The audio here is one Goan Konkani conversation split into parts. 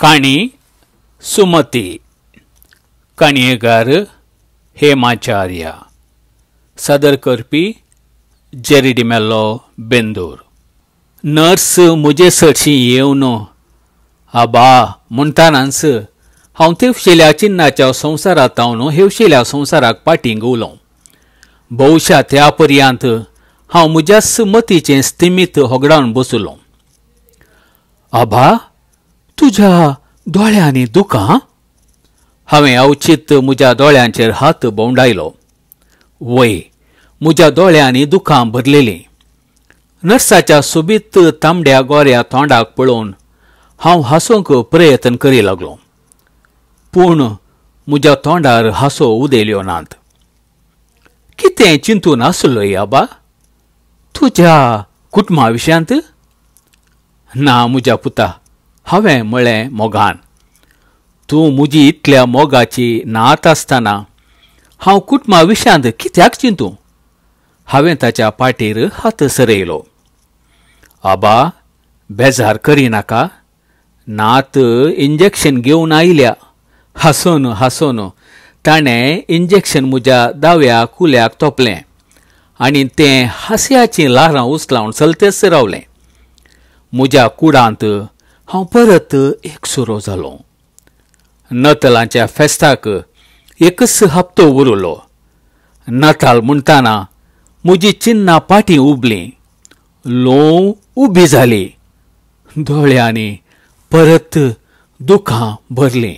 काणी सुमती, काणयेगार हेमाचार्य, सादर करपी जेरी डिमेलो, बेंदूर. नर्स म्हजे सरशी येवन आबा म्हणटानाच हांव तेवशिल्या चिन्नाच्या संवसारांत हांव हेवशिल्या संवसाराक पाटीं गुवलो. भोवशा त्या पर्यंत हांव म्हज्याच मतीचें स्थिमीत होगडावन बसलो. आबा, तुज्या दोळ्यांनी दुकां? हांवें अवचीत म्हज्या दोळ्यांचेर हात भोंवडायलो. वय, म्हज्या दोळ्यांनी दुकां भरलेलीं. नर्साच्या सोबीत तांबड्या गोऱ्या तोंडाक पळोवन हांव हांसूंक प्रयत्न करी लागलो, पूण म्हज्या तोंडार हांसो उदेल्यो नात. कितें चिंतून आसलोय आबा तुज्या कुटुंबा विशयांत? ना म्हज्या पुता, हांवें म्हळें मोगान. तूं म्हजी इतल्या मोगाची नात आसतना हांव कुटुंबा विशयांत कित्याक चिंतूं? हांवें ताच्या पाटीर हात सरयलो. आबा, बेजार करिनाका, नात इंजेक्शन घेवन आयल्या. हांसून हांसून ताणें इंजेक्शन म्हज्या दाव्या कुल्याक तोपलें आनी तें हांसयाचीं ल्हारां उचलावन चलतेच रावलें. म्हज्या कुडांत हांव परत एकसुरो जालो. नतालांच्या फेस्ताक एकच हप्तो उरलो. नताल म्हणटाना म्हजी चिन्नां पाटीं उबलीं, लोव उबी जाली, दोळ्यांनी परत दुखां भरलीं.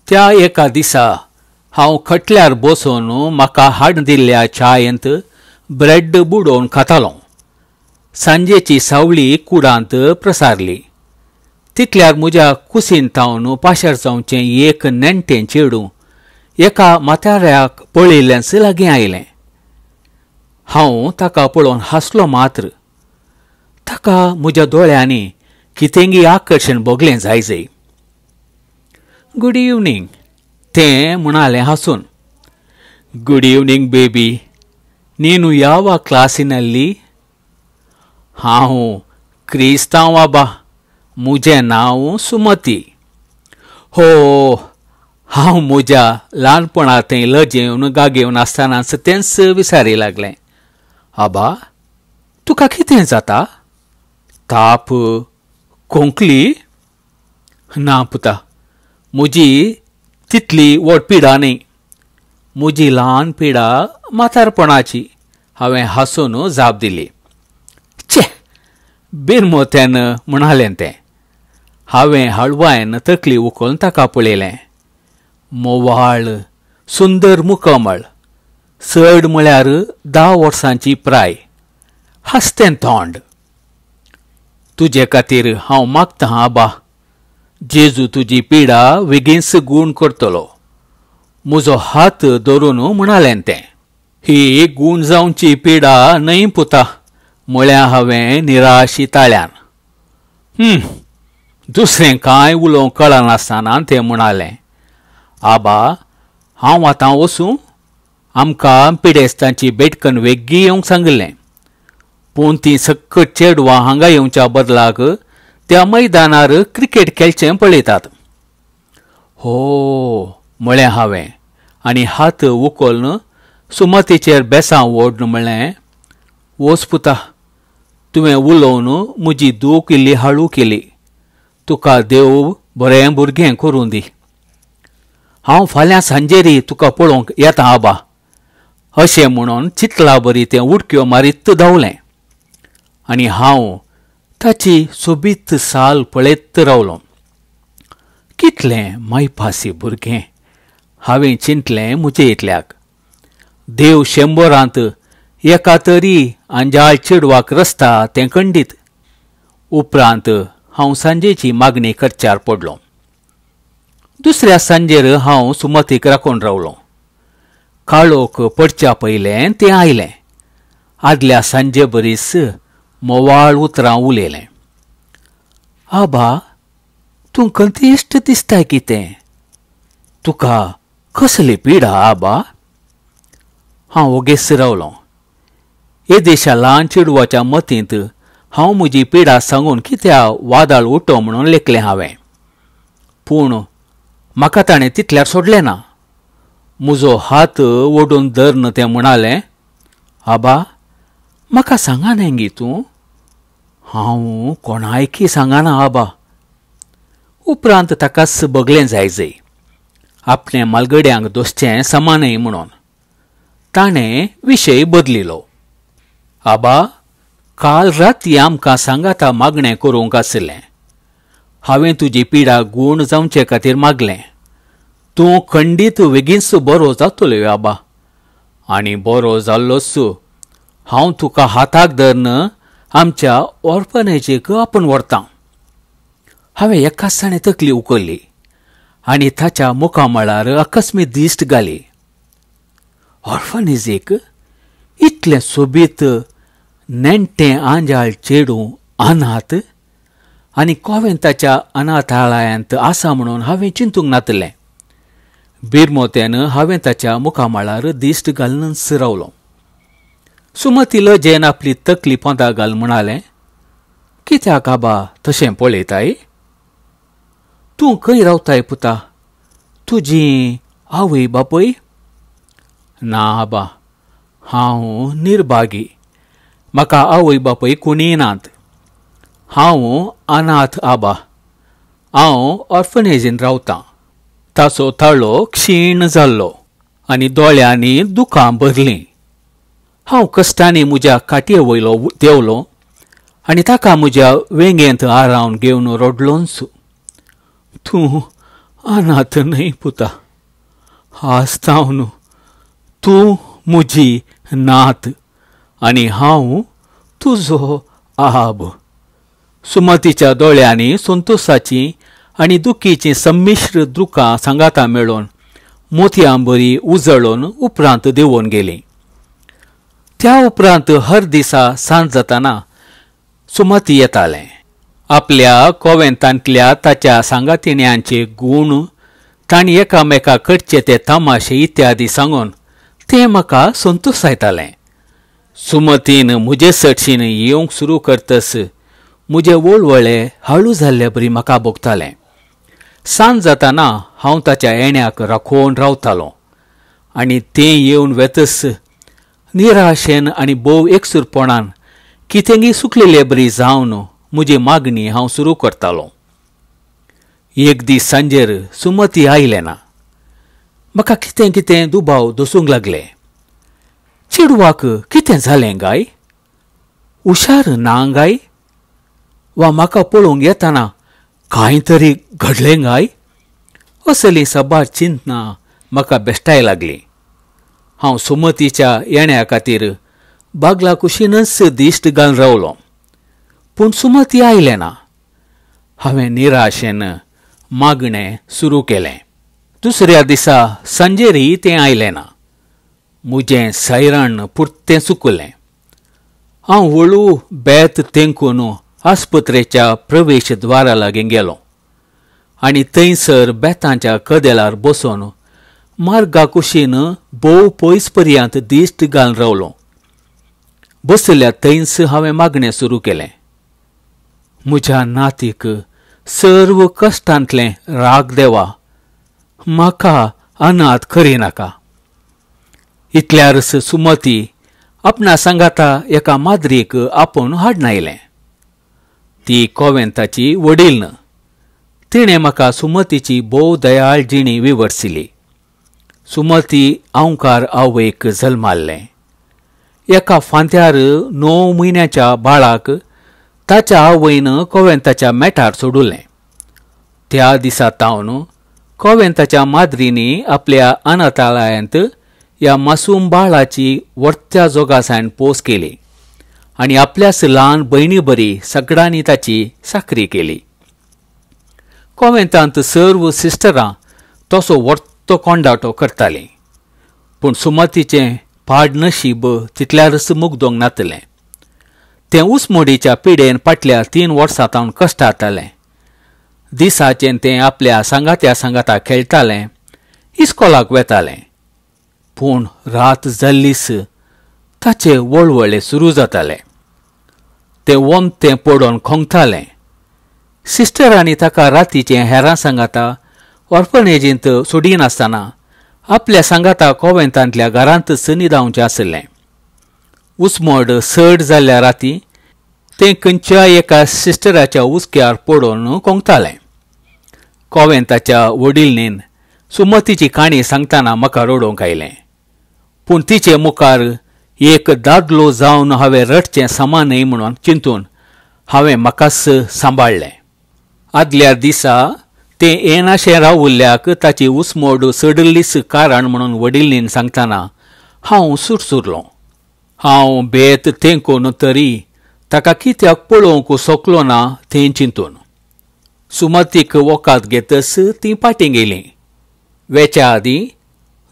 त्या एका दिसा हांव खटल्यार बसून म्हाका हाड दिल्ल्या च्यायेंत ब्रेड बुडोवन खातालों. सांजेची सावळी कुडांत प्रसारली. तितल्यार म्हज्या कुशीन थावन पाशार जावचें एक नेण्टें चेडूं एका म्हाताऱ्याक पळयल्ल्याच लागीं आयलें. हांव ताका पळोवन हांसलो मात्र. ताका म्हज्या दोळ्यांनी कितेंगी आकर्शण भोगलें जायजय. गुड इवनींग, तें म्हणालें हांसून. गुड इवनींग बेबी, नीनु यावा क्लासिनल्ली? हांव क्रिस्तांव आबा, म्हजें नांव सुमती. हो, हांव म्हज्या ल्हानपणांत लजेवन गागेवन आसतनाच तेंच विसारी लागलें. आबा, तुका कितें जाता? ताप, खोंकली? ना पुता, म्हजी तितली व्हड पिडा न्हय. म्हजी ल्हान पिडा म्हातारपणाची, हांवें हांसून जाप दिली. चे, बिरमोत्यान म्हणालें तें. हांवें हळवायन तकली उखलून ताका पळयलें. मोवाळ सुंदर मुखमळ, चड म्हळ्यार 10 वर्सांची प्राय, हांसतें तोंड. तुजे खातीर हांव मागतां आबा, जेजू तुजी पिडा वेगींच गूण करतलो. म्हजो हात धरून म्हणालें तें. ही गूण जावची पिडा न्हय पुता, म्हळ्यां हांवें निराशी ताळ्यान. दुसरें कांय उलोवंक कळनासतना तें म्हणालें, आबा, हांव आतां वचूं? आमकां पिडेस्तांची बेटकन वेगीं येवंक सांगिल्लें, पूण तीं सक्कट चेडवां हांगा येवच्या बदलाक त्या मैदानार क्रिकेट खेळचें पळयतात. हो, म्हळें हांवें आनी हात उखलून सुमतीचेर बेसां ओडून म्हळें, वच पुता, तुवें उलोवन म्हजी दूख इल्ली हाळू केली. तुका देव बरें भुरगें करूं दी. हांव फाल्यां सांजेरी तुका पळोवंक येता आबा. अशें म्हणून चितला बरी तें उडक्यो मारीत धांवलें आनी हांव ताची सोबीत साल पळयत रावलो. कितलें मायपासी भुरगें, हांवें चिंतलें म्हजे इतल्याक. देव 100 एका तरी आंजाळ चेडवाक रस्ता तें खंडीत. उपरांत हांव सांजेची मागणी करच्यार पडलो. दुसऱ्या सांजेर हांव सुमतीक राखून रावलो. काळोख पडच्या पयलें तें आयलें. आदल्या सांजे बरीच मोवाळ उतरां उलयलें. आबा, तूं कंतिश्ट दिसताय कितें? तुका कसली पिडा आबा? हांव ओगेच रावलो. येदेशा ल्हान चेडवाच्या मतींत हांव म्हजी पिडा सांगून कित्या वादळ उठो म्हणून लेखलें हांवें. पूण म्हाका ताणें तितल्यार सोडलें ना. म्हजो हात ओडून धरून तें म्हणालें, आबा म्हाका सांगा न्ही गी तूं? हांव कोणायकी सांगना आबा. उपरांत ताकाच बगलें जाय जय आपणे मालगड्यांक दोसचें समा न्हय म्हणून. ताणें विशय बदलिलो. आबा काल राती आमकां सांगाता मागणें करूंक आशिल्लें. हांवें तुजी पिडा गूण जावचे खातीर मागलें. तूं खंडीत वेगींच बरो जातलो आबा. आनी बरो जाल्लोच हांव तुका हाताक धरून आमच्या ऑर्फनेजीक आपूण व्हरतां. हांवें एकाच तकली उखल्ली आनी ताच्या मुखामळार अकस्मीत दिश्ट घाली. ऑर्फनेजीक इतलें सोबीत नेण्टें आंजाळ चेडूं अनाथ आनी कोवेंताच्या अनाथालयांत आसा म्हणून हांवें चिंतूंक नातलें. बिरमोत्यान हांवें ताच्या मुखामळार दिश्ट घालूनच रावलो. सुमती लजेन आपली तकली पोंदा घाल म्हणालें, कित्याक आबा तशें पळयताय? तूं खंय रावताय पुता? तुजी आवय बापूय? ना आबा, हांव निर्भागी. म्हाका आवय बापूय कोणीय नात. हांव अनाथ आबा. हांव ऑर्फनेजीन रावतां. ताचो ताळो क्षीण जाल्लो आनी दोळ्यांनी दुकां भरलीं. हांव कश्टांनी म्हज्या खाटये वयलो देंवलो आनी ताका म्हज्या वेंगेंत आरावन घेवन रडलोंच. तूं अनाथ न्हय पुता, आसतावन तूं म्हजी नात आनी हांव तुजो आब. सुमतीच्या दोळ्यांनी संतोशाची आनी दुखीचीं संमिश्र दुकां सांगाता मेळोवन मोतयां बरी उजळून उपरांत देंवोवन गेलीं. त्या उपरांत हर दिसा सांज जाताना सुमती येतालें. आपल्या कोवेंतांतल्या ताच्या सांगातिण्यांचे गूण, तांणी एकामेका करचे ते तमाशे इत्यादी सांगून तें म्हाका संतोसायतालें. सुमतीन म्हजे सटशीन येवंक सुरू करतस म्हजे वळवळे हाळू जाल्ले बरी म्हाका भोगतालें. सांज जाताना हांव ताच्या येण्याक राखोवन रावतालों आनी तें येवन वेतस निराशेन आनी भोव एकसूरपणान कितेंगी सुकलेले बरी जावन म्हजी मागणी हांव सुरू करतालों. एक दीस सांजेर सुमती आयलें ना. म्हाका कितें कितें दुबाव दसूंक लागले. चेडवाक कितें जालें गाय? हुशार ना गाय? वा म्हाका पळोवंक येताना कांय तरी घडलें गाय? असलीं साबार चिंतना म्हाका बेश्टाय लागलीं. हांव सुमतीच्या येण्या खातीर बागला कुशीनच दिश्ट घालून रावलो. पूण सुमती आयलें ना. हांवें निराशेन मागणें सुरू केलें. दुसऱ्या दिसा सांजेरय तें आयलें ना. म्हजें सायरण पुरतें चुकलें. हांव हळू बेत तेंकून आस्पत्रेच्या प्रवेश द्वारा लागीं गेलो आनी थंयसर बेतांच्या कदेलार बसून मार्गा कुशीन भोव पयस पर्यंत दिश्ट घालून रावलो. बसल्या थंयच हांवें मागणें सुरू केलें. म्हज्या नातीक सर्व कश्टांतलें राग देवा, म्हाका अनाथ करिनाका. इतल्यारच सुमती आपणा सांगाता एका माद्रीक आपोवन हाडून आयलें. ती कोवेंताची वडील न्हय. तिणें म्हाका सुमतीची भोव दयाळ जिणी विवर्सिली. सुमती आंवकार आवयक जल्माल्लें. एका फांत्यार 9 म्हयन्याच्या बाळाक ताच्या आवयन कोवेंताच्या मेटार सोडुलें. त्या दिसा तावन कोवेंताच्या माद्रींनी आपल्या अनाथालयांत ह्या मासूम बाळाची वर्त्या जोगासायन पोस केली आनी आपल्याच ल्हान भयणी बरी सगळ्यांनी ताची साकरी केली. कोवेंतांत सर्व सिस्टरां तसो वर्तो कोंडाटो करतालीं. पूण सुमतीचें पाड नशीब तितल्यारच मुगदोंक नातलें. तें उसमोडीच्या पिडेन फाटल्या 3 वर्सां तावन कश्टातालें. दिसाचें तें आपल्या सांगात्या सांगाता खेळटालें, इस्कोलाक वेतालें. पूण रात जाल्लीच ताचे वळवळे सुरू जाताले. तें वोमतें पडोवन खोंगतालें. सिस्टरांनी ताका रातीचें हेरां सांगाता ऑर्फनेजींत सोडिनासतना आपल्या सांगाता कोवेंतांतल्या घरांतच न्हिदावचें आशिल्लें. उस्मोड चड जाल्ल्या राती तें खंयच्या एका सिस्टराच्या हुस्क्यार पडून कोंकतालें. कोवेंताच्या वडिलनीन सुमतीची काणी सांगतना म्हाका रडोवंक आयलें. पूण तिचे मुखार एक दादलो जावन हांवें रडचें समा न्हय म्हणून चिंतून हांवें म्हाकाच सांबाळ्ळें. आदल्या दिसा तें येनाशें रावुल्ल्याक ताची उस्मोड चडिल्लीच कारण म्हणून वडिलनीन सांगतना हांव सुरसुरलों. हांव बेत तेंकून तरी ताका कित्याक पळोवंक शकलो ना तें चिंतून. सुमतीक वखद घेतच ती फाटीं गेली. वेच्या आदीं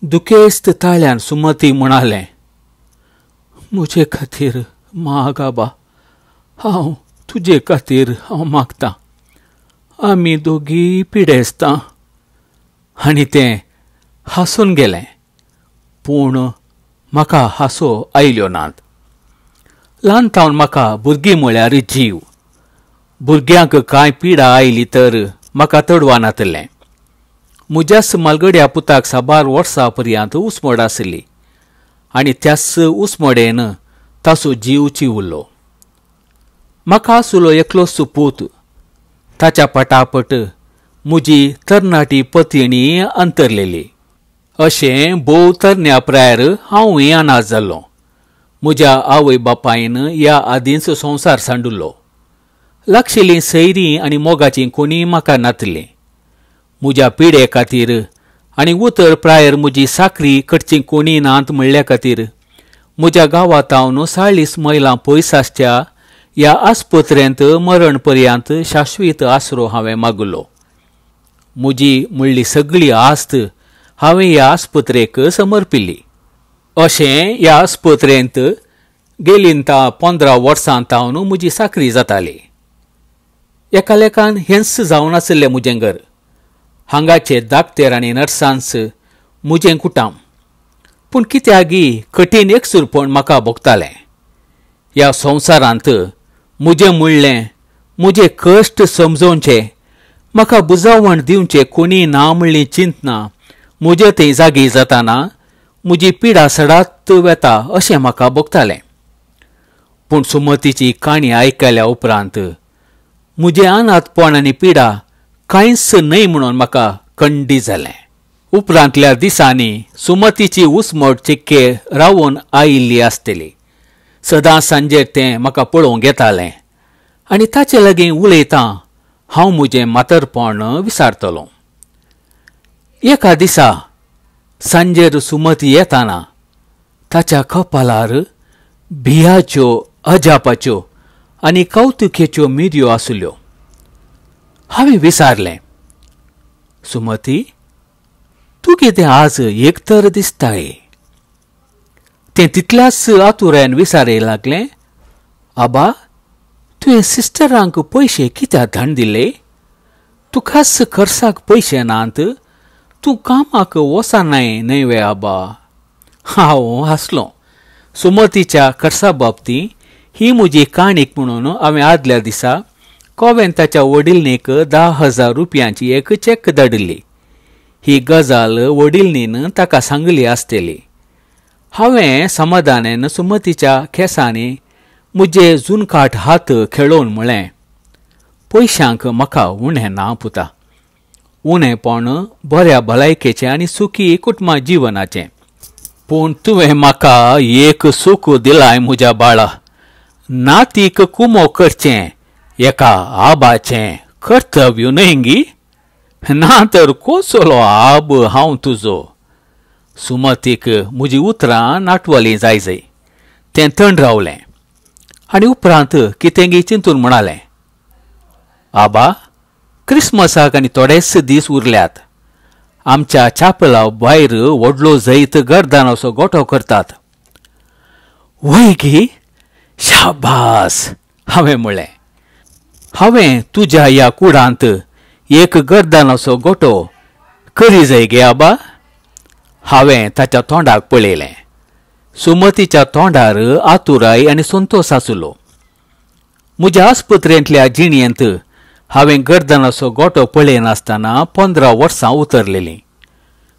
दुखेस्त ताळ्यान सुमती म्हणालें, म्हजे खातीर माग आबा, हांव तुजे खातीर हांव मागतां, आमी दोगी पिडेस्तां. आनी तें हांसून गेलें. पूण म्हाका हांसो आयल्यो नात. ल्हान थावन म्हाका भुरगीं म्हळ्यार जीव. भुरग्यांक कांय पिडा आयली तर म्हाका तडवा नातलें. म्हज्याच मालगड्या पुताक साबार वर्सां पर्यंत उस्मोड आशिल्ली आनी त्याच उस्मोडेन ताचो जीव चिवल्लो. म्हाका आसलो एकलोच पूत. ताच्या पटापट म्हजी तरणाटी पतिणी अंतरलेली. अशें भोव तरण्या प्रायर हांवूय अनाथ जाल्लों. म्हज्या आवय बापायन ह्या आदींच संवसार सांडुल्लो. लागशिल्लीं सैरीं आनी मोगाचीं कोणीय म्हाका नातलीं. म्हज्या पिडे खातीर आनी उतर प्रायर म्हजी साकरी करची कोणी नात म्हणल्या खातीर म्हज्या गांवांत 40 मैलां पयस आसच्या ह्या आस्पत्रेंत मरण पर्यंत शाश्वीत आसरो हांवें मागलो. म्हजी म्हणली सगळी आस्त हांवें ह्या आस्पत्रेक समर्पिल्ली. अशें ह्या आस्पत्रेंत गेलीं 15 वर्सां तावन म्हजी साकरी जाताली. एका लेखान हेंच जावन आशिल्लें म्हजें घर. हांगाचे दाक्तेर आनी नर्सांस म्हजें कुटाम. पूण कित्यागी कठीण एकसुरपण म्हाका भोगतालें. ह्या संवसारांत म्हजें म्हणलें म्हजे कश्ट समजोवचे, म्हाका बुजावण दिवचें कोणी ना म्हणली चिंतना म्हजे थंय जागी जाताना म्हजी पिडा सडात वेता अशें म्हाका भोगतालें. पूण सुमतीची काणी आयकल्या उपरांत म्हजें अनाथपण आनी पिडा कांयच न्हय म्हणून म्हाका कंडी जालें. उपरांतल्या दिसांनी सुमतीची उस्मोड चिक्के रावून आयिल्ली आसतली. सदां सांजेर तें म्हाका पळोवंक येतालें आनी ताचे लागीं उलयतां हांव म्हजें म्हातारपण विसारतलों. एका दिसा सांजेर सुमती येताना ताच्या कपालार भियाच्यो, अजापाच्यो आनी कवतुकेच्यो मिरयो आसल्यो. हांवें विचारलें, सुमती, तूं कितें आज एकतर दिसताय? तें तितल्याच आतुरायन विचारय लागलें, आबा, तुवें सिस्टरांक पयशे कित्याक धाड दिले? तुकाच खर्चाक पयशे नात, तूं कामाक वचनाय न्हय वे आबा? हांव हांसलो. सुमतीच्या खर्चा बाबतींत ही म्हजी काणीक म्हणून हांवें आदल्या दिसा कोवेंताच्या वडिलनीक 10,000 रुपयांची एक चॅक धाडिल्ली. ही गजाल वडिलनीन ताका सांगली आसतली. हांवें समाधानान सुमतीच्या केंसांनी म्हजे जुनकाट हात खेळोवन म्हळें, पयशांक म्हाका उणें ना पुता, उणेंपण बऱ्या भलायकेचें आनी सुखी कुटुंबा जिवनाचें. पूण तुवें म्हाका एक सूख दिलाय म्हज्या बाळा, नातीक कुमो करचें एका आबाचें कर्तव्य न्हय गी? ना तर कोसलो आब हांव तुजो. सुमतीक म्हजी उतरां नाटवलीं जाय जाय. तें थंड रावलें आनी उपरांत कितेंगी चिंतून म्हणालें, आबा, क्रिसमसाक आनी थोडेच दीस उरल्यात. आमच्या चापला भायर व्हडलो जैत गर्दानाचो गोठो करतात. वय गी? शाबास, हांवें म्हळें. हांवें तुज्या ह्या कुडांत एक गर्दानाचो गोठो करी जाय गे आबा? हांवें ताच्या तोंडाक पळयलें. सुमतीच्या तोंडार आतुराय आनी संतोश आसलो. म्हज्या आस्पत्रेंतल्या जिणेंत हांवें गर्दनाचो गोटो पळयनासतना 15 वर्सां उतरलेलीं.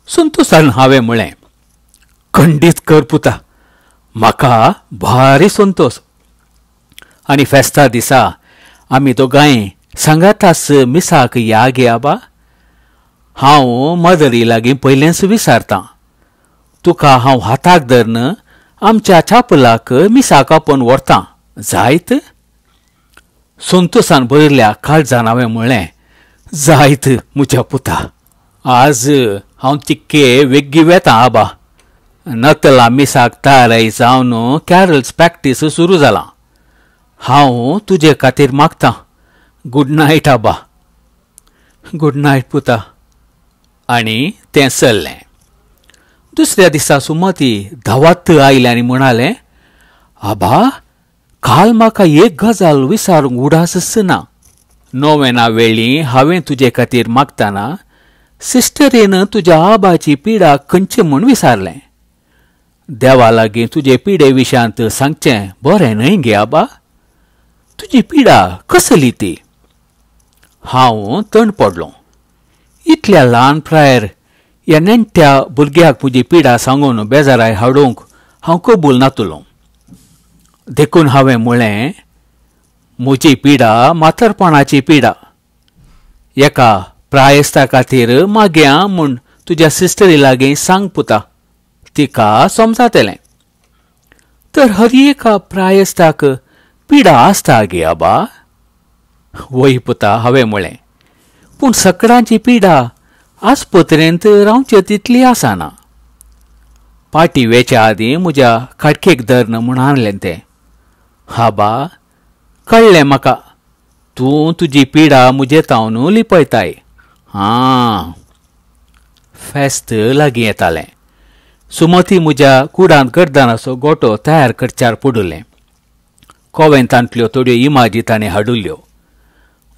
संतोशान हांवें म्हळें, खंडीत कर पुता, म्हाका भारी संतोश. आनी फेस्ता दिसा आमी दोगांय सांगातास मिसाक या गे आबा. हांव मदरी लागीं पयलेंच विचारतां, तुका हांव हाताक धरून आमच्या छापलाक मिसाक आपोवन व्हरतां, जायत? संतोशान भरिल्ल्या काळजान हांवें म्हळें, जायत म्हज्या पुता. आज हांव तिक्के वेग्गी वेतां आबा. नतला मिसाक तयाराय जावन कॅरल्स प्रॅक्टीस सुरू जालां. हांव तुजे खातीर मागतां. गुड नायट आबा. गुड नायट पुता. आनी तें सरलें. दुसऱ्या दिसा सुमती धांवत आयलें आनी म्हणालें, आबा, काल म्हाका एक गजाल विचारूंक उडासच ना. नोवेना वेळी हांवें तुजे खातीर मागतना सिस्टरीन तुज्या आबाची पिडा खंयची म्हूण विचारलें. देवा लागीं तुजे पिडे विशयांत सांगचें बरें न्हय गे आबा? तुजी पिडा कसली ती? हांव तण पडलो. इतल्या ल्हान प्रायर ह्या नेण्ट्या भुरग्याक म्हजी पिडा सांगून बेजाराय हाडूंक हांव कबूल नातलो. देखून हांवें म्हळें, म्हजी पिडा म्हातारपणाची पिडा. एका प्रायस्ता खातीर मागया म्हूण तुज्या सिस्टरी लागीं सांग पुता, तिका समजातलें. तर हर एका प्रायस्ताक पिडा आसता गे आबा? वय पुता, हांवें म्हळें, पूण सकडांची पिडा आस्पत्रेंत रावचे तितली आसना. पाटी वेच्या आदीं म्हज्या खाटकेक धरून म्हूण हाणलें तें. आबा, कळ्ळें म्हाका, तूं तुजी पिडा म्हजे तावन लिपयताय. आं, फेस्त लागीं येतालें. सुमती म्हज्या कुडांत गर्दानाचो गोटो तयार करच्यार पडिल्लें. कोवेंतांतल्यो थोड्यो इमाजी ताणें हाडिल्ल्यो.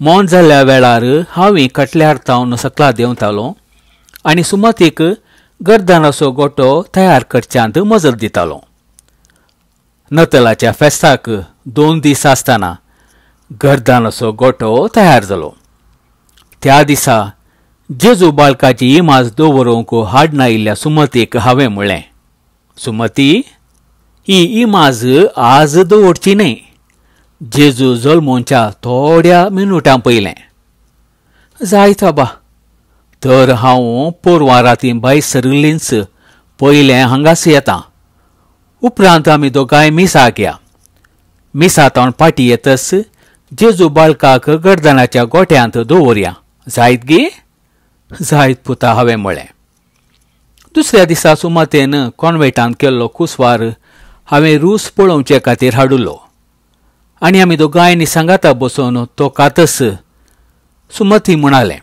मौन जाल्ल्या वेळार हांव कटल्यार तावन सकला देंवतालो आनी सुमतीक गर्दानाचो गोटो तयार करच्यांत मजत दितालो. नतलाच्या फेस्ताक 2 दीस आसतना गर्दानाचो गोटो तयार जालो. त्या दिसा जेजू बाळकाची इमाज दवरूंक हाडनायिल्ल्या सुमतीक हांवें म्हळें, सुमती, ही इमाज आज दवरची न्हय. जेजू जल्मोवच्या थोड्या मिनुटां पयलें. जायत आबा. तर हांव पोरवां राती भायर सरिल्लींच पयलें हांगास येता. उपरांत आमी दोगांय मिसाक या. मिसा तावन पाटी येतच जेजू बाळकाक गर्दनाच्या गोट्यांत दवरया, जायत गे? जायत पुता, हांवें म्हळें. दुसऱ्या दिसा सुमतेन कॉन्वेंटांत केल्लो कुसवार हांवें रूस पळोवचे खातीर हाडिल्लो आनी आमी दोगांयनी सांगाता बसून तो कातस सुमती म्हणालें,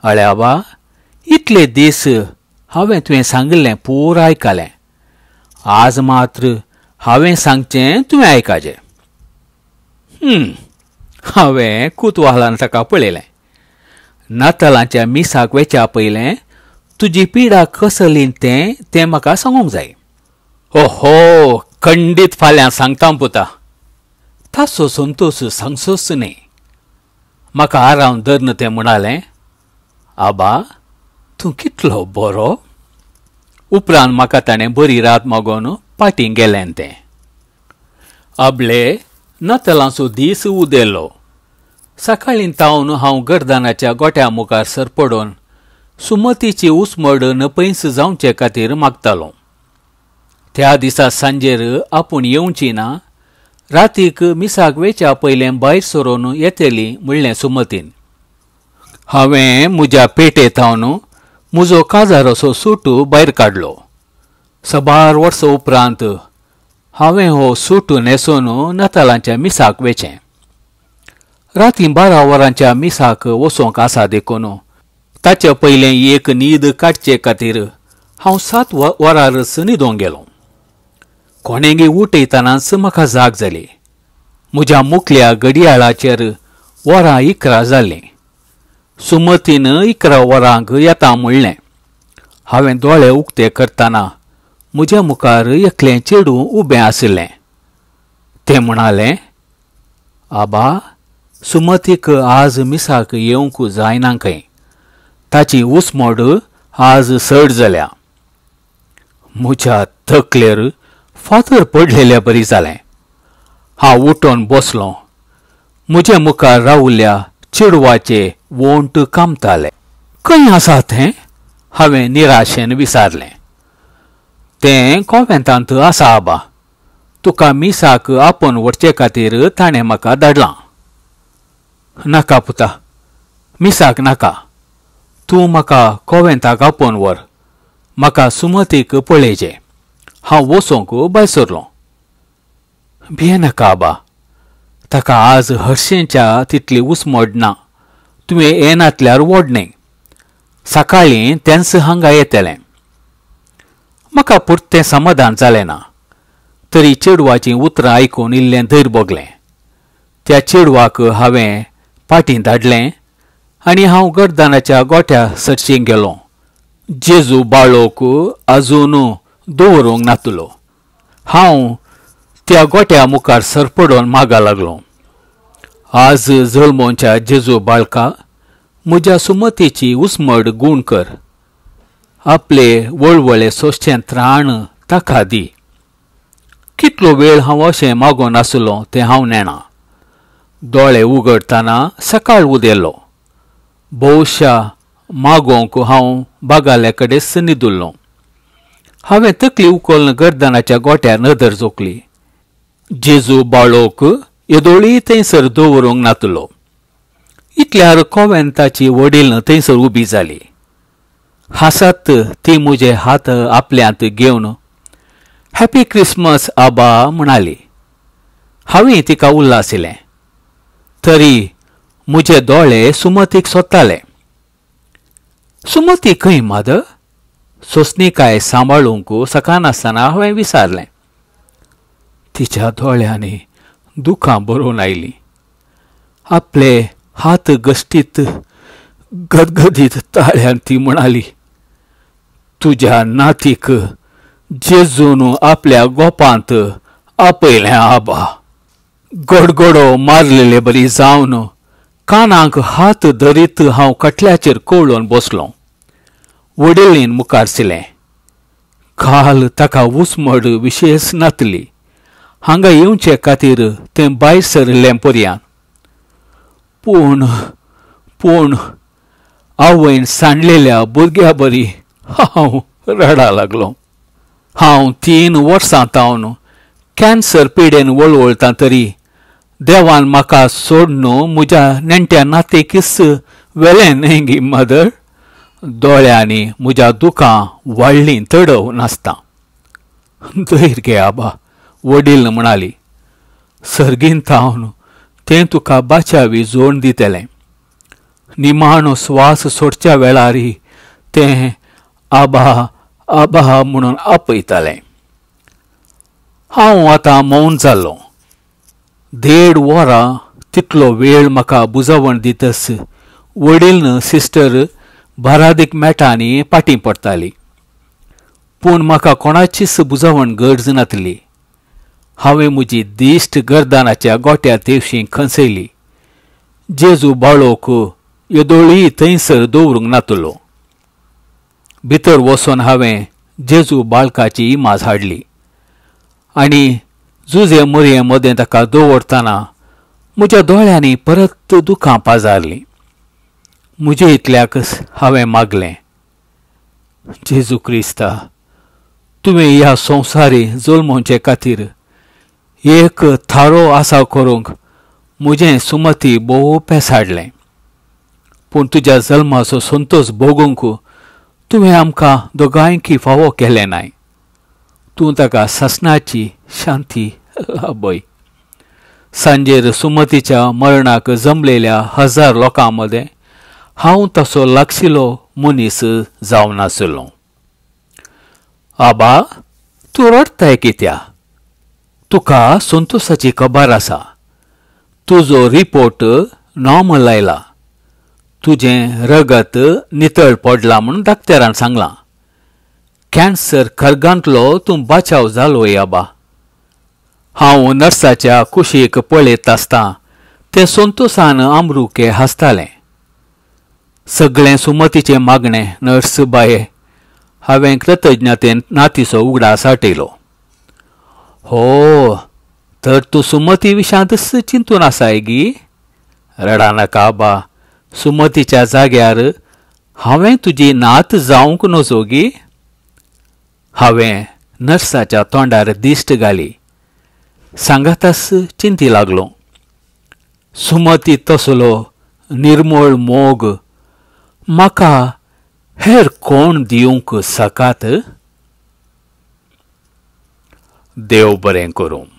अळे आबा, इतले दीस हांवें तुवें सांगिल्लें पूरा आयकलें. आज मात्र हांवें सांगचें तुवें आयकाचें. हांवें कुतवाहलान ताका पळयलें. नातालांच्या मिसाक वेच्या पयलें तुजी पिडा कसली तें तें म्हाका सांगूंक जाय. ओहो, खंडीत फाल्यां सांगता पुता. ताचो संतोश सांगचोच न्ही. म्हाका आराम धरून तें म्हणालें, आबा, तूं कितलो बरो. उपरांत म्हाका ताणें बरी रात मागोवन पाटीं गेलें तें. आबले नातालांचो दीस उदेलो. सकाळीं तावन हांव गर्दानाच्या गोट्या मुखार सरपडून सुमतीची उस्मड नपयस जावचे खातीर मागतालो. त्या दिसा सांजेर आपूण येवची ना, रातीक मिसाक वेच्या पयलें भायर सरून येतली म्हणलें सुमतीन. हांवें म्हज्या पेटे थावन म्हजो काजाराचो सूट भायर काडलो. सबार वर्सां उपरांत हांवें हो सूट न्हेसून नातालांच्या मिसाक वेचें. राती 12 वरांच्या मिसाक वचोंक आसा देखून ताचे पयलें एक न्हीद काडचे खातीर हांव 7 वरांरच न्हिदोंक गेलो. कोणेंगी उठयतनाच म्हाका जाग जाली. म्हज्या मुखल्या घडयाळाचेर वरां 11 जालीं. सुमतीन 11 वरांक येता म्हणलें. हांवें दोळे उक्ते करतना म्हज्या मुखार एकलें चेडूं उबें आशिल्लें. तें म्हणालें, आबा, सुमतीक आज मिसाक येवंक जायना खंय. ताची उसमोड आज चड जाल्या. म्हज्या तकलेर फातर पडलेल्या बरी जालें. हांव उठून बसलो. म्हजे मुखार रावल्या चेडवाचे वोंट कामताले. खंय आसा तें? हांवें निराशेन विचारलें. तें कॉन्वेंटांत आसा आबा. तुका मिसाक आपोवन व्हरचे खातीर ताणें म्हाका धाडलां. नाका पुता, मिसाक नाका. तूं म्हाका कॉन्वेंटाक आपोवन व्हर. म्हाका सुमतीक पळयचें. हांव वचोंक भायर सरलो. भियेनाका आबा, ताका आज हरशेंच्या तितली उसमोड ना. तुवें येनातल्यार व्हड न्हय. सकाळीं तेंच हांगा येतलें. म्हाका पुरतें समाधान जालें ना. तरी चेडवाचीं उतरां आयकून इल्लें धैर्य भोगलें. त्या चेडवाक हांवें पाटीं धाडलें आनी हांव गर्दानाच्या गोठ्या सरशीं गेलो. जेजू बाळोक आजून दवरूंक नातलो. हांव त्या गोठ्या मुखार सरपडून मागा लागलो. आज जल्मोच्या जेजू बाळका, म्हज्या सुमतीची उसमड गूण कर. आपले वळवळे सोंसचें त्राण ताका दी. कितलो वेळ हांव अशें मागून आसलो तें हांव नेणा. दोळे उगडटना सकाळ उदेलो. भोवशा मागोवंक हांव बागाल्या कडेन न्हिदुल्लो. हांवें तकली उखलून गर्दनाच्या गोट्यार नदर जोखली. जेजू बाळोक येदोळी थंयसर दवरूंक नातलो. इतल्यार कॉन्वेंटाची वडील थंयसर उबी जाली. हांसत ती म्हजे हात आपल्यांत घेवन हॅपी क्रिसमस आबा म्हणाली. हांवें तिका उल्हासिलें. तरी म्हजे दोळे सुमतीक सोदताले. सुमती खंय माद? सोंसणीकाय सांबाळूंक शकनासतना हांवें विचारलें. तिच्या दोळ्यांनी दुखां भरून आयलीं. आपले हात गश्टीत गदगदीत ताळ्यान ती म्हणाली, तुज्या नातीक जेजून आपल्या गोपांत आपयलें आबा. गडगडो मारलेले बरी जावन कानाक हात धरीत हांव कटल्याचेर कवळून बसलो. वडिलीन मुखारसिलें, काल ताका उसमड विशेश नातली. हांगा येवचे खातीर तें भायर सरिल्लें पर्यान. पूण पूण आवयन सांडलेल्या भुरग्या बरी हांव रडा लागलो. हांव 3 वर्सां तावन कॅन्सर पिडेन वळवळटां तरी देवान म्हाका सोडून म्हज्या नेण्ट्या नातेकीच वेलें न्हय गी मदर. दोळ्यांनी म्हज्या दुखां वाडलीं तडव नासता. धैर्य घे आबा, वडील म्हणाली. सर्गीन तावन तें तुका बाचावी जोड दितलें. निमाणो श्वास सोडच्या वेळार तें आबा आबा म्हणून आपयतालें. हांव आतां मौन जाल्लो. 1.5 वरां तितलो वेळ म्हाका बुजावण दितस वडील सिस्टर बारादीक मेटांनी पाटी पडटाली. पूण म्हाका कोणाचीच बुजावण गरज नातली. हांवें म्हजी दिश्ट गर्दानाच्या गोट्या तेवशीं खंसयली. जेजू बाळोक येदोळी थंयसर दवरूंक नातलो. भितर वचून हांवें जेजू बाळकाची इमाज हाडली आनी जुजे मुरये मदें ताका दवरतना म्हज्या दोळ्यांनी परत दुखां पाजारलीं. म्हजे इतल्याक हांवें मागलें, जेजू क्रिस्ता, तुवें ह्या संवसारी जल्मोवचे खातीर एक थारो आसा करूंक म्हजें सुमती भोव पेसाडलें. पूण तुज्या जल्माचो संतोश भोगूंक तुवें आमकां दोगांयकी फावो केलें नाय. तूं ताका सासणाची शांती लाभय. सांजेर सुमतीच्या मरणाक जमलेल्या 1000 लोकां मदें हांव तसो लागशिलो मनीस जावन आसलो. आबा, तूं रडटाय कित्या? तुका संतोशाची खबर आसा. तुजो रिपोर्ट नॉर्मल आयला. तुजें रगत नितळ पडलां म्हूण डाक्टरान सांगलां. कॅन्सर खर्गांतलो तूं बाचाव जालो आबा. हांव नर्साच्या कुशीक पळयत आसता तें संतोसान आमरुके हांसतालें. सगळें सुमतीचें मागणें नर्स बाये. हांवें कृतज्ञतेन नातीचो उगडास आटयलो. हो तर तूं सुमती विशांतच चिंतून आसाय गी? रडा नाका बा, सुमतीच्या जाग्यार हांवें तुजी नात जावंक नजो गी? हांवें नर्साच्या तोंडार दिश्ट घाली. सांगाताच चिंती लागलो. सुमती तसलो निर्मळ मोग म्हाका हेर कोण दिवंक सकात? देव बरें करूं.